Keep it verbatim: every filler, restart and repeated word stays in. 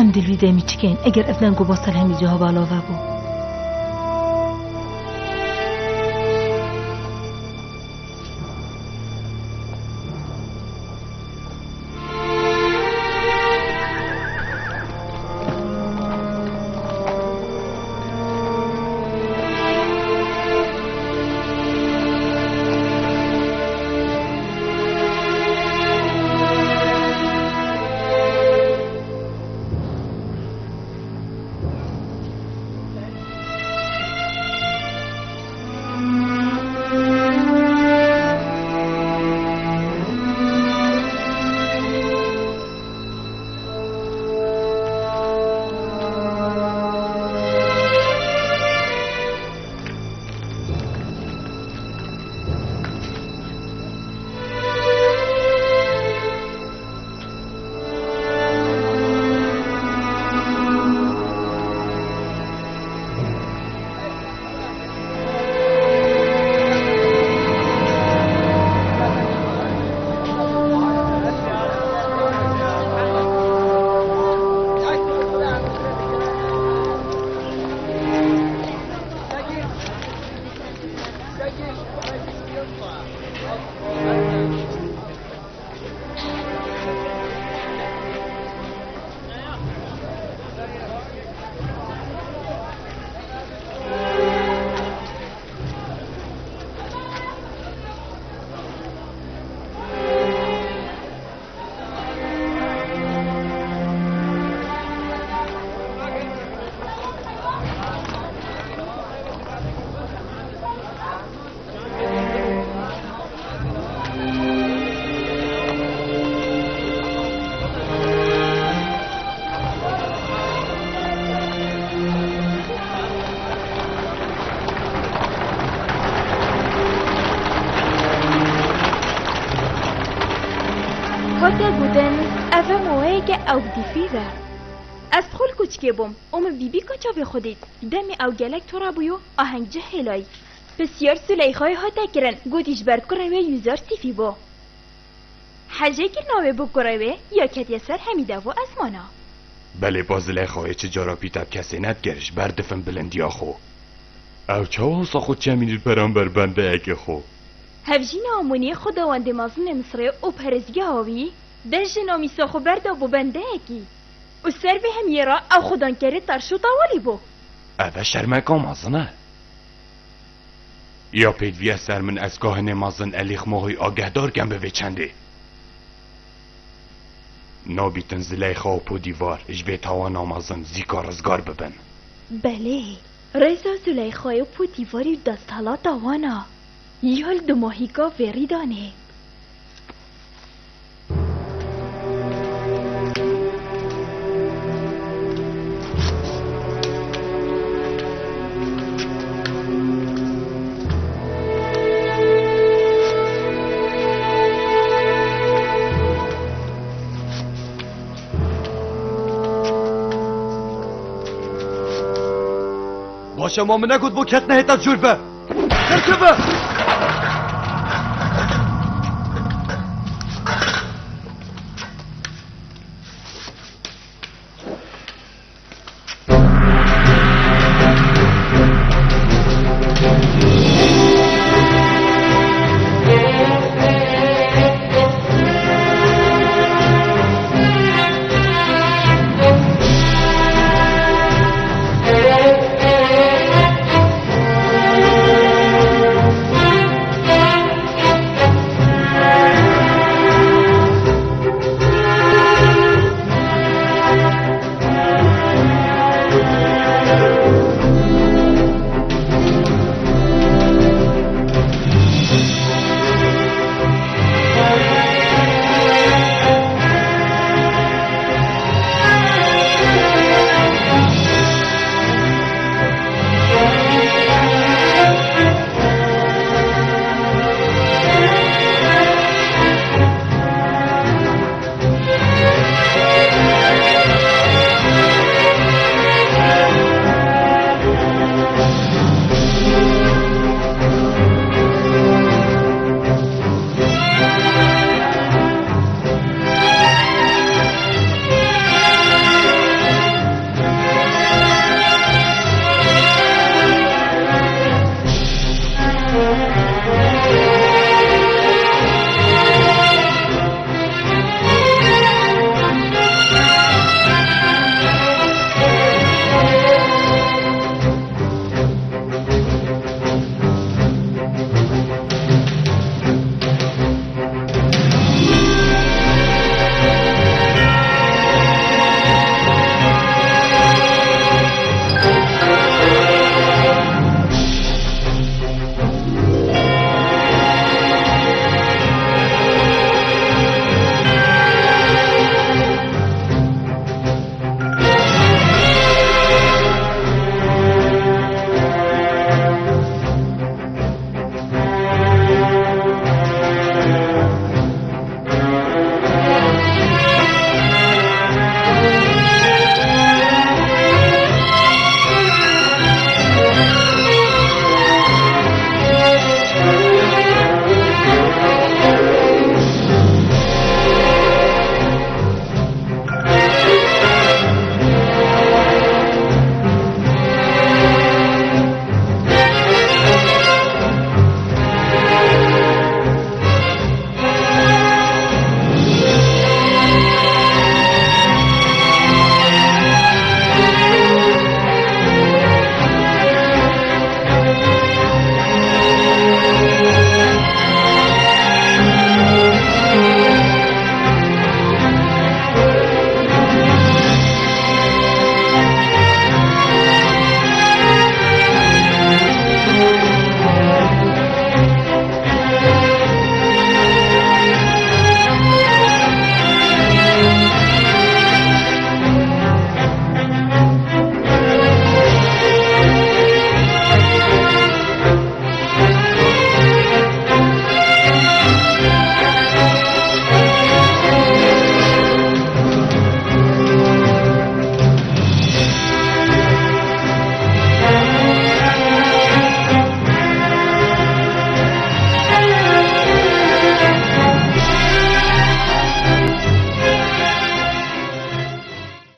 Em di vî demî çi keyn, eger ev deng û basel hemî cihê balove bû? Hate gotin, ev e maweyeke ew bi dîfî ve. Ez xul koçikê bûm û min bîbîka çavê xwe dît. Demê ew gelek tora bûyo, aheng cih hêlayî. Pisyar Suleyxayê hate kirin, gotî ji ber kurê wê yûzar sîfî bû. Hejê kirina wê bo kurê wê ya ketiye ser hemî dev û ezmana. Belê ba Zileyxayê çi cara pîta bi kesê nedikir, ji ber difin bilindiya xwe. Ew çawa wisa xwe çemînî li beramber bendeyekê xwe? Hevjîna Amoniyê xwedawendê mezin ê Misirê û perestgeha wî, deh jina mîsa xwe berda bo bendeyekî. Û ser vê hemiyê re ew xwedankerê terş û tawalî bû. Ev e şermeka mezin e. Ya pêdivî ez ser min ez kahinê mezin Elîxmohî agehdar kem bi vê çendê. Nabîtin Zileyxa û Podîvar ji vê tawana mezin zîka rizgar bibin. Belê, rêza Zileyxayê û Podîvarî û desthelata wan a ya li dimahîka vêrî danê. Baş e, ma min negot bo ketine hêta cûr be. Derkeve!